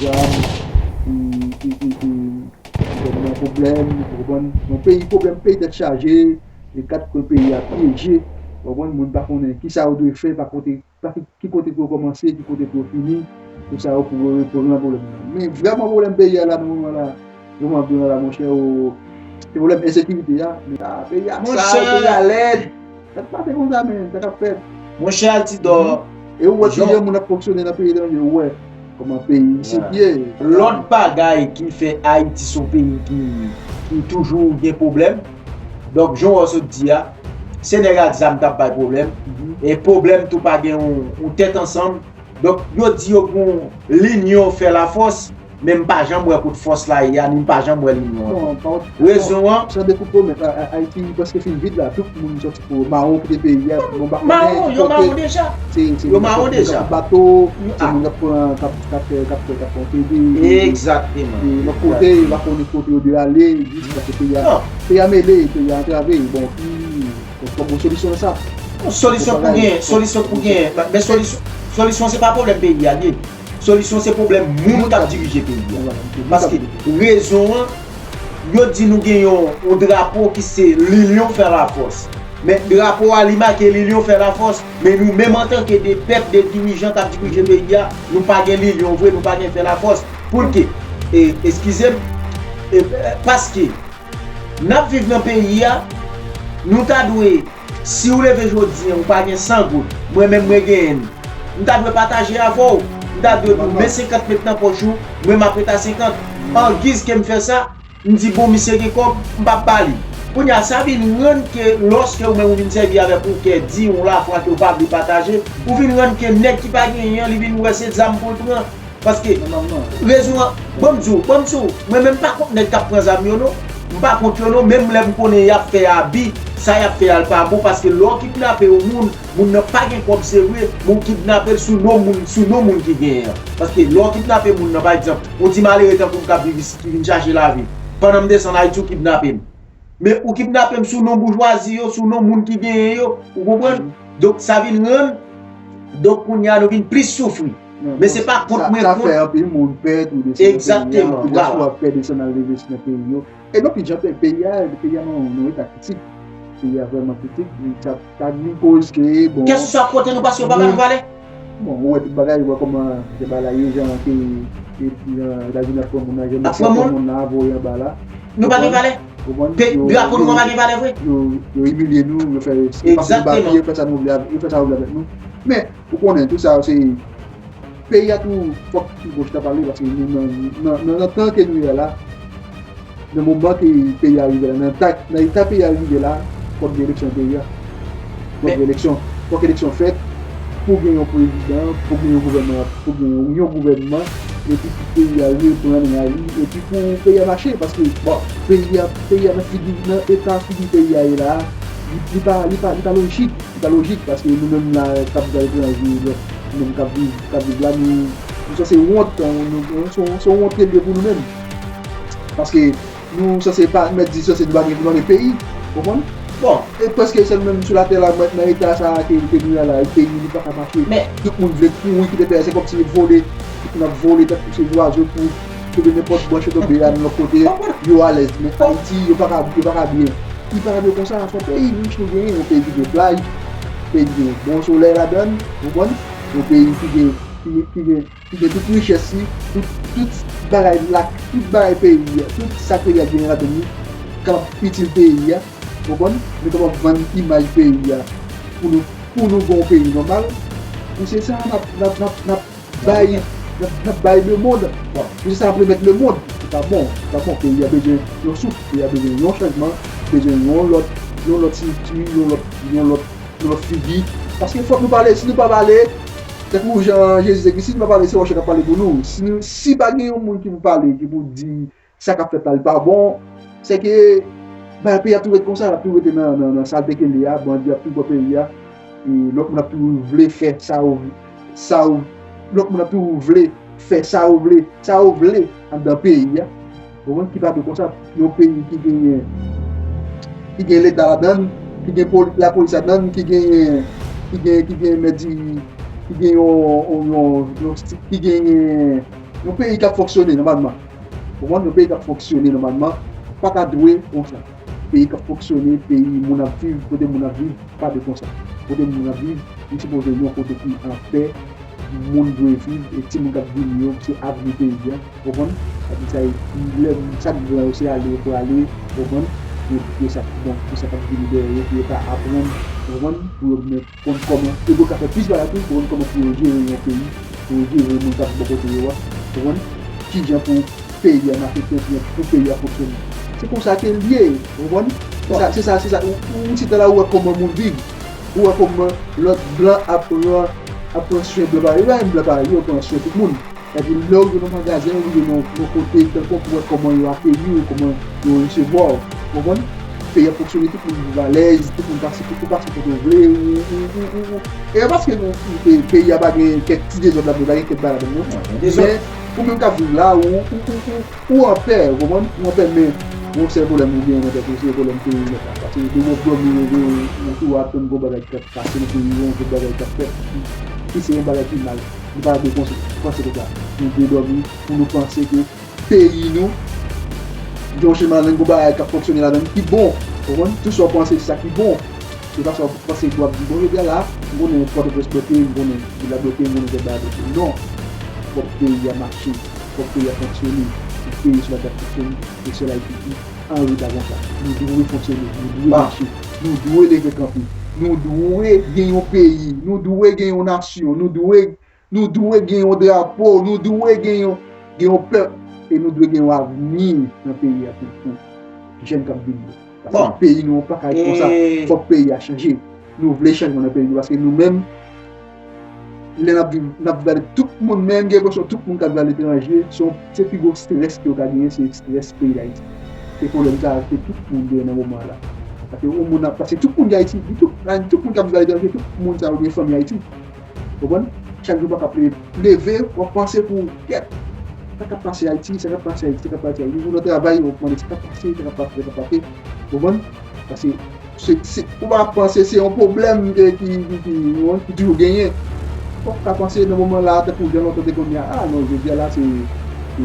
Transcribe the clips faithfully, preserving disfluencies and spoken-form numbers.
zam, e, e, e, e, gouvènman pwoblèm, ou konprann? Yon peyi pwoblèm, peyi tèt chaje, e kat kwen peyi a pyeje, ou konprann? Moun pa konnen kisa yo dwe fè, pa kote, pa ki, ki kote pou yo kòmanse, ki kote pou yo fini, tout sa yo pou yo reprann pwoblèm nan. Men vrèman pwoblèm peyi a la, nan moman la, moman la, monchè, o, se pwoblèm ensekirite a, men a, peyi a sal, peyi a lèd. Sa k pase konsa, men, sa k ap fèt. Monchè Altidor, e ou wè kijan moun ap fonksyone nan peyi etranje, ou wè kòman peyi isit ye. Lòt bagay ki fè Ayiti se yon peyi ki, ki toujou gen pwoblèm. Donk, jan w sot di a, se nèg a di sa m t ap bay pwoblèm. E pwoblèm tou pa gen yon, yon tèt ansanm. Donk, yo di yo gen yon linyon fè lafòs, men m pa janm wè kot fòs la ye a, ni m pa janm wè linyon an. Rezon an? San dekoupe, men Ayiti prèske fin vid la. Tout moun sòti pou mawon kite peyi a. Mawon, yo mawon deja. Yo mawon deja. Bato, se moun k ap pran, k ap, k ap fè, k ap fè, k ap fè pede. Egzakteman. E lòt kote, yo pa konnen kote yo dwe ale, jis paske peyi a, peyi a mele, peyi a antrave. Bon, ki, bon, solisyon nan sa? Solisyon pou gen, solisyon pou gen. Men solisyon, solisyon se pa pwoblèm peyi a li ye. Solisyon se pwoblèm moun k ap dirije peyi a. Paske rezon an, yo di nou gen yon, yon drapo ki se linyon fè lafòs. Men drapo a li make linyon fè lafòs. Men nou menm antanke de pèp, de dirijan k ap dirije peyi a, nou pa gen linyon vre, nou pa gen fè lafòs. Poukisa? E, eskize m, e, paske n ap viv nan peyi a, nou ta dwe, si w leve jodi an, ou pa gen san goud, mwen menm mwen genyen l, m ta dwe pataje avè w. M ta dwe di w, men senkant met nan pòch ou, mwen m ap ret a senkant. An giz ke m fè sa, m di, bon, misye gen kòb, m p ap ba li. Kounye a, sa vin rann ke lòske ou menm ou vin sèvi avèk yon kè di, yon lafwa ke w pa vle pataje, ou vin rann ke nèg ki pa genyen an, li vin wè se zam pou l pran. Paske, rezon an, ban m di w, ban m di w, mwen menm m pa kont nèg k ap pran zam yo non. M pa kont yo non, menm lè m konnen y ap fè abi, sa y ap fè a l pa bon, paske lè w kidnape yon moun, moun nan pa gen kòb se vre, men w kidnape l sou non moun, sou non moun ki genyen an. Paske lè w kidnape moun nan, pa egzanp, yon ti malere tankou m k ap viv isit ki vin chache lavi, pandan m desann Ayiti, w kidnape m. Men ou kidnape m sou non boujwazi yo, sou non moun ki genyen yo, ou konprann? Donk sa vin rann, donk kounye a nou vin plis soufri. Men se pa kont mwen kont. Sa fè anpil moun pè tou desann nan peyi a, anpil dyaspora pè desann al leve nan peyi yo. E donk, jan peyi a, peyi a nan yon eta kritik. Peyi a vrèman kritik, sa, sa vin koz ke, bon. Kèlkeswa kote nou pase, yo pa ba nou valè. Bon, ou wè tout bagay, ou wè kòman jan bagay la ye, jan ke, ke, jan Etazini ap pran moun nan, jan Messi ap pran moun nan, voye anba la. Nou pa gen valè. Drapo nou an pa gen valè vre. Yo, yo imilye nou, yo fè, yo pase nou ba pye, yo fè sa nou vle, yo fè sa yo vle avèk nou. Men, ou konnen, tout sa, se, peyi a tou, fòk nou chita pale, paske nou nan, nan, nan, nan tan ke nou ye la, nan moman ke peyi a rive la, nan eta, nan eta peyi a rive la, fòk gen eleksyon nan peyi a. Fòk gen eleksyon. Fòk eleksyon fèt pou gen yon prezidan, pou gen yon gouvènman, pou gen yon, yon gouvènman, epi pou peyi a reprann ray li, epi pou peyi a mache, paske, bon, peyi a, peyi a nan figi, nan eta figi peyi a ye la, li, li pa, li pa, li pa lojik, li pa lojik, paske nou menm la, k ap viv aletranje, nou menm k ap viv, k ap viv la, nou, nou sanse wont, nou, nou, nou, se yon, se yon wont ke l ye pou nou menm. Paske nou sanse pa, mèt di sanse nou pa gen, nou pa gen peyi. Konprann? Bon, e prèske sèl menm sou latè la, mèt nan eta sa a ke, ke nou ye la, e peyi nou pa ka mache. Men tout moun vle kouri kite peyi a, se kòmsi yo vole, tout moun ap vole tankou se zwazo pou, pou de nenpòt branch yo tonbe a nan lòt kote, yo alèz. Men Ayiti, yo pa ka, yo pa ka byen. Li pa ka byen konsa, se yon peyi rich nou genyen, yon peyi ki gen plaj, peyi ki gen bon solèy ladan l, konprann? Yon peyi ki gen, ki gen, ki gen ki gen tout richès li, tout, tout bagay la, tout bagay peyi a, tout sa peyi a genyen ladan li, kapab itil peyi a, konprann? Nou kapab vann imaj peyi a pou nou, pou nou gen yon peyi nòmal. Pou se sa n ap, n ap, n ap, n ap bay, n ap, n ap bay lemonn. Bon, pou se sa n ap remèt lemonn. Se pa bon, se pa bon. Peyi a bezwen yon souf, peyi a bezwen yon chanjman, bezwen yon lòt, yon lòt estrikti, yon lòt, yon lòt, yon lòt figi. Paske fòk nou pale, si nou pa pale, tankou jan Jezi te di, si nou pa pale, se wòch yo k ap pale pou nou. Si nou, si pa gen yon moun ki pou pale, ki pou di sa k ap fèt la, li pa bon, se ke, ben, peyi a ap toujou ret konsa, l ap toujou rete nan, nan, nan sa l te kenbe a, bandi ap toujou pran peyi a, e lòt moun ap toujou vle fè sa yo, sa yo, lòt moun ap toujou vle fè sa yo vle, sa yo vle anndan peyi a. Ou konprann? Ki pa dwe konsa, yon peyi ki genyen, ki gen leta ladan l, ki gen poli-, lapolis ladan l, ki genyen, ki gen, ki gen, mèt di, ki gen yon, yon, yon, yon sti-, ki genyen, Yon peyi k ap fonksyone nòmalman. Ou konprann? Yon peyi k ap fonksyone nòmalman pa ta dwe konsa. Peyi k ap fonksyone, peyi moun ap viv, kote moun ap viv, pa dwe konsa. Kote moun ap viv, li sipoze yon kote ki anpè, moun dwe viv, e timoun k ap vini yo, se avni peyi a, ou konprann? Sa di sa, e lè chak gran yo se ale yo prale, ou konprann? Yo kite sa ki bon, pou sa k ap vini dèyè yo, pou yo ka aprann, ou konprann? Pou yo men konn kòman, e pou yo ka fè plis bagay tou, pou konn kòman pou yo jere yon peyi, pou yo jere moun k ap bò kote yo a, ou konprann? Kijan pou peyi a mache, kijan pou peyi a fonksyone. Se konsa ke l ye, ou konprann? Se sa, se sa, se sa. Ou, ou, ou chita la, ou wè kòman moun viv. Ou wè kòman lòt blan ap pran, ap pran swen blan parèy. Yo pa menm blan parèy, yo pran swen tout moun. Epi lè ou rive nan magazen, ou rive nan, nan kote, tankou pou wè kòman yo akeyi w, kòman yo resevwa w. Ou konprann? Peyi ap fonksyone, tout moun viv alèz, tout moun pase, tout moun pase kote w vle, ou, ou, ou, ou, ou. E pa paske nou, e, peyi a pa gen kèk ti dezòd ladan, pa gen kèk bagay ladan, non. Men, ou menm k ap viv la, ou, ou, ou, ou, ou anpè, ou konprann? Ou anpè, men, yon sèl pwoblèm ou genyen nan tèt ou, se pwoblèm peyi nèt la. Paske depi w ap dòmi, reve, ou, ou toujou ap tann gon bagay k ap pase nan peyi w, gon bagay k ap fèt, ki, ki se yon bagay ki mal. Nou pa dwe panse, panse konsa. Nou dwe dòmi pou nou panse ke peyi nou, gen yon chema, gen yon bagay k ap fonksyone ladan l ki bon. Ou konprann? Tout sa w panse se sa ki bon. Se pa sa w panse w ap di, bon, jodi a la, m konnen Pòtoprens bloke, m konnen vil la bloke, m konnen tèl bagay bloke. Non. Fòk peyi a mache. Fòk peyi a fonksyone. Pou peyi sou la tèt fonksyone, e sèl Ayiti ki an reta konsa. Nou dwe fonksyone, nou dwe mache, nou dwe leve kanpe. Nou dwe gen yon peyi, nou dwe gen yon nasyon, nou dwe, nou dwe gen yon drapo, nou dwe gen yon, gen yon pèp, e nou dwe gen yon avni nan peyi a pou, pou jèn k ap vini yo. Paske peyi nou an pa ka ret konsa. Fòk peyi a chanje. Nou vle chanjman nan peyi nou, paske nou menm, lè n ap viv, n ap viv ale, tout moun, menm gen enpresyon tout moun k ap viv aletranje, se yon, se pi gwo estrès ke yo ka genyen, se estrès peyi Dayiti. Se pwoblèm sa a ke tout moun genyen nan moman an la. Paske yon moun ap, paske tout moun ki Ayiti, tout, tout moun k ap viv aletranje, tout moun sa yo gen fanmi Ayiti. Ou konprann? Chak jou w pa ka leve, w ap panse pou, kèt, sa k ap pase Ayiti, sa k ap pase Ayiti, sa k ap pase Ayiti. Ou nan travay, w ap mande sa k ap pase, sa k ap pase, sa k ap pase. Ou konprann? Paske se, se, ou pa panse se yon pwoblèm ke, ki, ki, ki, ki toujou genyen. Fòk w ka panse nan moman la, tankou jan lontan te konn ye a, a non, jodi a la, se, se,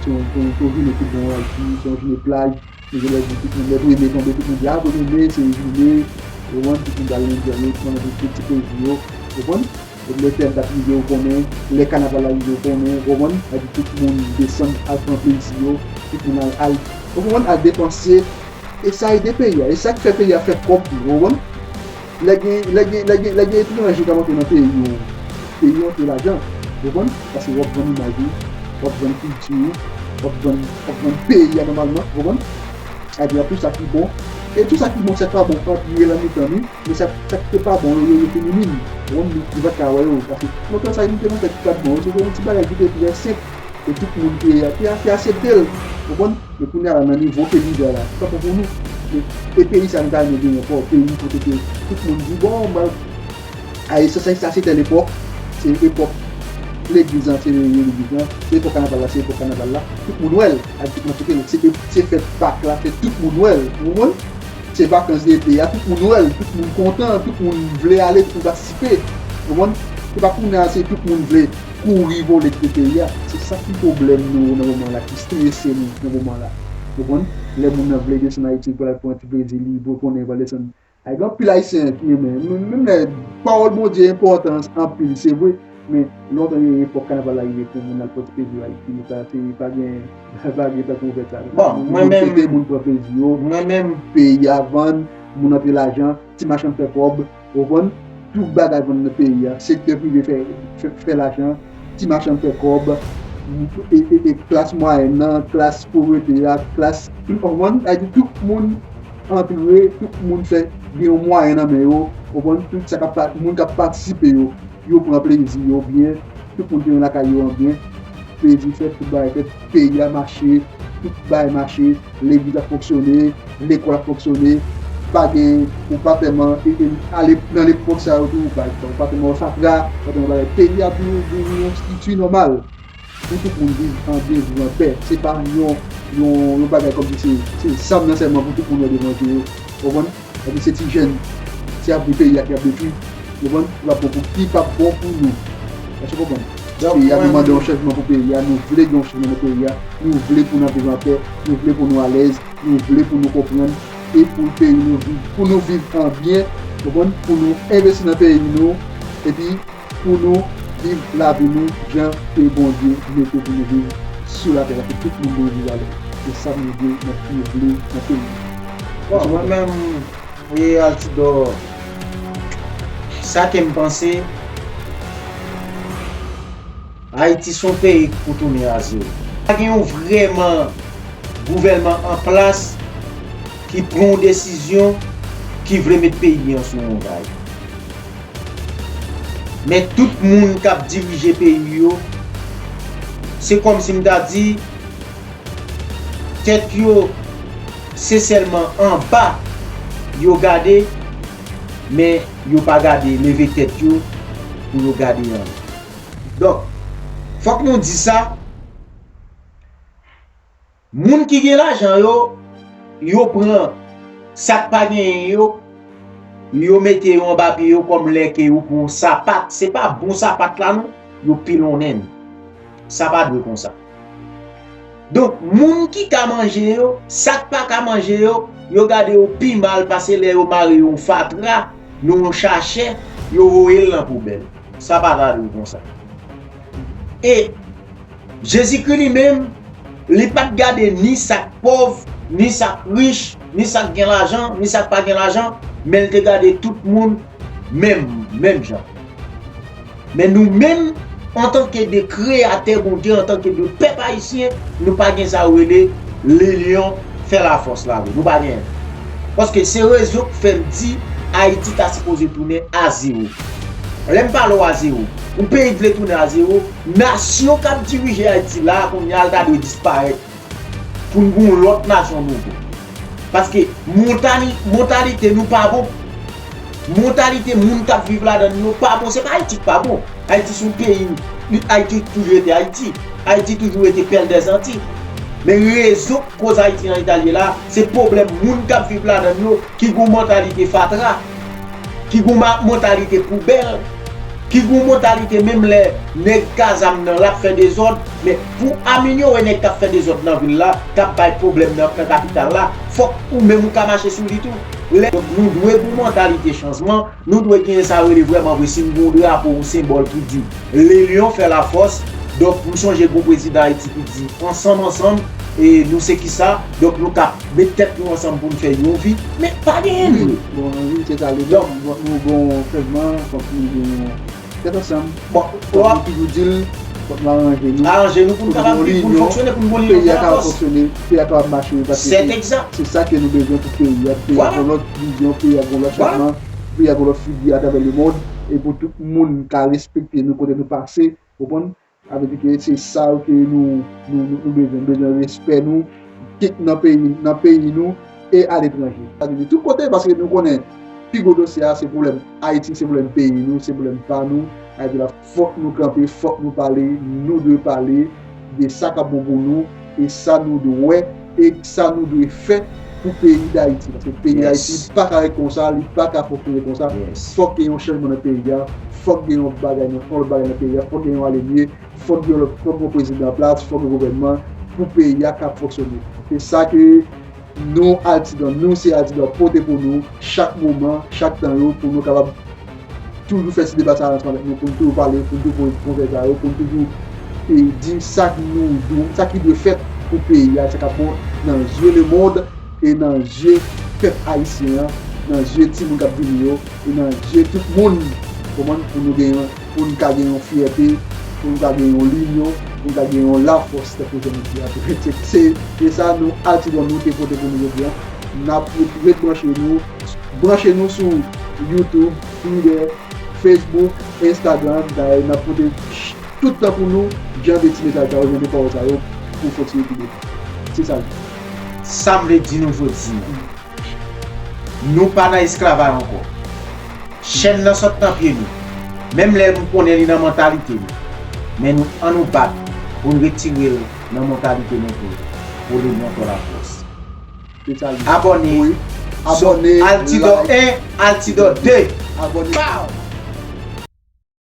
se yon, se yon, se yon jounen ki bon, Ayiti, se yon jounen plaj. Men gen lè di tout moun, lè premye tonbe, tout moun di, a, premye me, se jounen, ou konprann, tout moun pral nan dyòl yo, tout moun nan tout ti plezi yo, ou konprann? Epi lè tèl dat rive, ou konnen, lè kanaval la rive, ou konnen, ou konprann? Sa di tout moun desann al pran plezi yo, tout moun al, al, ou konprann, al depanse. E sa ede peyi a, e sa k fè peyi a fè kòb tou, ou konprann? Lè gen, lè gen, lè gen, lè gen etranje k ap antre nan peyi w, peyi w antre lajan, ou konprann? Paske w ap vann imaj ou, w ap vann kilti w, w ap vann, w ap vann peyi a nòmalman, ou konprann? Sa di, tout sa ki bon, e tout sa ki bon, sa k pa bon, antre nan mitan li, men sa, sa ki pa bon, yo, yo, yo te minime. Ou konprann? Nou, nou pa t ka wè yo, paske lontan sa, nou te nan tèt ki pa t bon, se te yon ti bagay ki te trè senp, e tout moun te, te, te aksepte l, ou konprann? Men kounye a la, nan nivo ke nou ye a la, se pa bon pou nou. Men, e peyi sa nou ta renmen genyen ankò, peyi kote ke tout moun di, bon, mwen, a, e sa, sa, sa se tèl epòk, se epòk legliz lan, se legliz lan, se epòk kanaval la, se epòk kanaval la. Tout moun wè l, a tout moun aksepte l. Se, se fèt Pak la, se tout moun wè l, ou konprann? Se vakans dete a, tout moun wè l, tout moun kontan, tout moun vle ale, tout moun patisipe. Ou konprann? Se pa kounye a, se tout moun vle kouri vole kite peyi a. Se sa ki pwoblèm nou nan moman la, ki strese nou nan moman la. Ou konprann? Lè moun nan vle desann Ayiti pou l al pran ti plezi li, pou konnen l pral desann. Ay, gen anpil Ayisyen ki renmen, menm, menm lè pawòl Bondye enpòtan anpil, se vre, men lontan gen epòk kanaval la rive pou moun al pran ti plezi yo Ayiti, sa, se pa gen, pa gen tankou fèt sa. Bon, mwen menm, moun fete, moun pran plezi yo, mwen menm, peyi a vann, moun antre lajan, ti machann fè kòb, ou konprann? Tout bagay vann nan peyi a. Sektè prive fè, fè, fè lajan. Ti machann fè kòb. E, e, e klas mwayèn nan, klas povrete a, klas, ou konprann? Sa di tout moun antre, tout moun fè, gen yon mwayen nan men yo. Ou konprann? Tout sa k ap pa-, moun k ap patisipe yo, yo pran plezi yo byen. Tout moun te nan lakay yo an byen. Plezi fèt, tout bagay fèt, peyi a mache, tout bagay mache, legliz ap fonksyone, lekòl ap fonksyone, pa gen, ou pa tèlman, e, e, ale nan lepòk sa yo tou, ou pa, ou pa tèlman wè fatra, ou pa tèlman bagay. Peyi a vin, vin yon estrikti nòmal pou tout moun viv an byen, viv an pè. Se pa yon, yon, yon bagay kòmsi se, se zam nan sèlman pou tout moun wè devan je yo. Ou konprann? Epi se ti jèn, se avni peyi a ki ap detwi. Ou konprann? Ki p ap bon pou, ki p ap bon pou nou. Èske w konprann? Peyi a, nou mande yon chanjman pou peyi a, nou vle gen yon chanjman nan peyi a, nou vle pou n ap viv anpè, nou vle pou nou alèz, nou vle pou nou konprann, e pou peyi nou viv, pou nou viv an byen, konprann, pou nou envesti nan peyi nou, epi pou nou viv lavi nou jan ke Bondye mete pou nou viv sou latè la, pou tout moun dwe viv alèz. Se sa Bondye mete, nou vle nan peyi nou. Bon, mwen menm, e Altidor, sa ke m panse, Ayiti se yon peyi ki pou tounen a zewo. Pa gen yon vrèman gouvènman an plas ki pran yon desizyon ki vle met peyi an sou yon ray. Men tout moun k ap dirije peyi yo, se kòmsi m ta di, tèt yo, se sèlman anba yo gade, men yo pa gade leve tèt yo pou yo gade anlè. Donk, fòk nou di sa, moun ki gen lajan yo, yo pran sa k pa genyen yo, yo mete yo anba pye yo kòm lè ke yo pran yon sapat. Se pa bon sapat la non, yo pilonnen n. Sa pa dwe konsa. Donk, moun ki ka manje yo, sa k pa ka manje yo, yo gade yo pi mal pase lè yo mare yon fatra nan yon chachè, yo voye l nan poubèl. Sa pa ta dwe konsa. E Jezikri li menm, li pa t gade ni sa k pòv, ni sa k rich, ni sa k gen lajan, ni sa k pa gen lajan, men l te gade tout moun menm, menm jan. Men nou menm, antanke de kreyatè Bondye, antanke de pèp ayisyen, nou pa gen sa yo rele le lion fè lafòs la vre. Nou pa genyen. Paske se rezon k fè m di Ayiti ta sipoze tounen a zewo. Lè m pale w a zewo, yon peyi k vle tounen a zewo, nasyon k ap dirije Ayiti la a kounye a, l ta dwe disparèt. Pou n gen yon lòt nasyon nouvo. Paske montali-, mantalite nou pa bon. Mantalite moun k ap viv ladan n yo pa bon. Se pa Ayiti k pa bon. Ayiti se yon peyi. Ayiti toujou rete Ayiti. Ayiti toujou rete pèl dèzanti. Men rezon k koz Ayiti nan eta l ye la, se pwoblèm moun k ap viv ladan n yo ki gen yon mantalite fatra, ki gen yon ma-, mantalite poubèl, ki gen yon mantalite menm lè nèg k a zam nan l ap fè dezòd, men pou amelyore nèg k ap fè dezòd nan vil la, k ap bay pwoblèm nan, nan kapital la, fòk ou menm ou ka mache sou li tou. Lè, donk, nou dwe gen yon mantalite chanjman, nou dwe gen sa yo rele vrèman vre, si n gen yon drapo, yon senbòl ki di, le lion fè lafòs, donk, m sonje gen yon prezidan Ayiti ki di, ansanm, ansanm, e nou se kisa, donk, nou ka met tèt nou ansanm pou n fè yon vi, men pa genyen l vre. Bon, wi, se sa, le donk, fòk nou gen yon chanjman, fòk nou gen yon tèt ansanm. Bon, fòk nou toujou di l, fòk nou aranje nou. Aranje nou pou n kapab viv, pou n fonksyone, pou n gon linyon fè lafòs. Peyi a kapab fonksyone, peyi a kapab mache, paske se sa ke nou bezwen pou peyi a. Peyi a gen yon lòt vizyon, peyi a gen yon lòt chanjman, peyi a gen yon lòt figi atravè lemonn, e pou tout moun ka respekte nou kote nou pase, konprann? Sa vle di ke se sa yo ke nou, nou, nou, nou bezwen. Nou bezwen respè nou, kit nan peyi, nan peyi nou e aletranje. Sa vle di tout kote, paske nou konnen pi gwo dosye a se pwoblèm Ayiti, se pwoblèm peyi nou, se pwoblèm pa nou. Sa vle di la, fòk nou kanpe, fòk nou pale, nou dwe pale de sa k ap bon pou nou, e sa nou dwe wè, e sa nou dwe fè pou peyi Dayiti. Paske peyi Dayiti pa ka ret konsa, li pa ka fonksyone konsa. Fòk gen yon chanjman nan peyi a, fòk gen yon bagay nan, yon lòt bagay nan peyi a, fòk gen yon alemye, fòk gen yon lòt, fòk gen yon prezidan an plas, fòk gen yon gouvènman pou peyi a ka fonksyone. Se sa ke nou, Altidor, nou se Altidor pote pou nou chak moman, chak tan yo, pou nou kapab toujou fè ti deba sa yo ansanm avèk nou, pou n toujou pale, pou n toujou poze konsèy sa yo, pou n toujou, e, di sa k nou dwe, sa ki dwe fèt pou peyi a, sa k ap bon nan zye lemonn e nan zye pèp ayisyen an, nan zye timoun k ap vini yo, e nan zye tout moun, konprann, pou nou gen yon, pou n ka gen yon fyète, pou n ka gen yon linyon, pou n ka gen yon lafòs tankou jan nou di a. Se, se, se sa nou, Altidor, nou te pote pou nou jodi a. N ap ret, ret branche nou, branche nou sou YouTube, Twitter, Facebook, Instagram. Dayè, n ap pote tout tan pou nou, jan de ti mesaj sa yo, jan de pawòl sa yo, pou fè ti etide. Se sa l ye. Sa m vle di nou jodi a, nou pa nan esklavaj ankò. Chèn nan sot nan pye nou. Menm lè nou konnen li nan mantalite nou. Men nou, ann nou bat pou n retire l nan mantalite nou tou. Pou li nan fè lafòs. Se sa l ye. Abòne. Wi. Abòne, Altidor like. En, Altidor de. Abòne. Pow!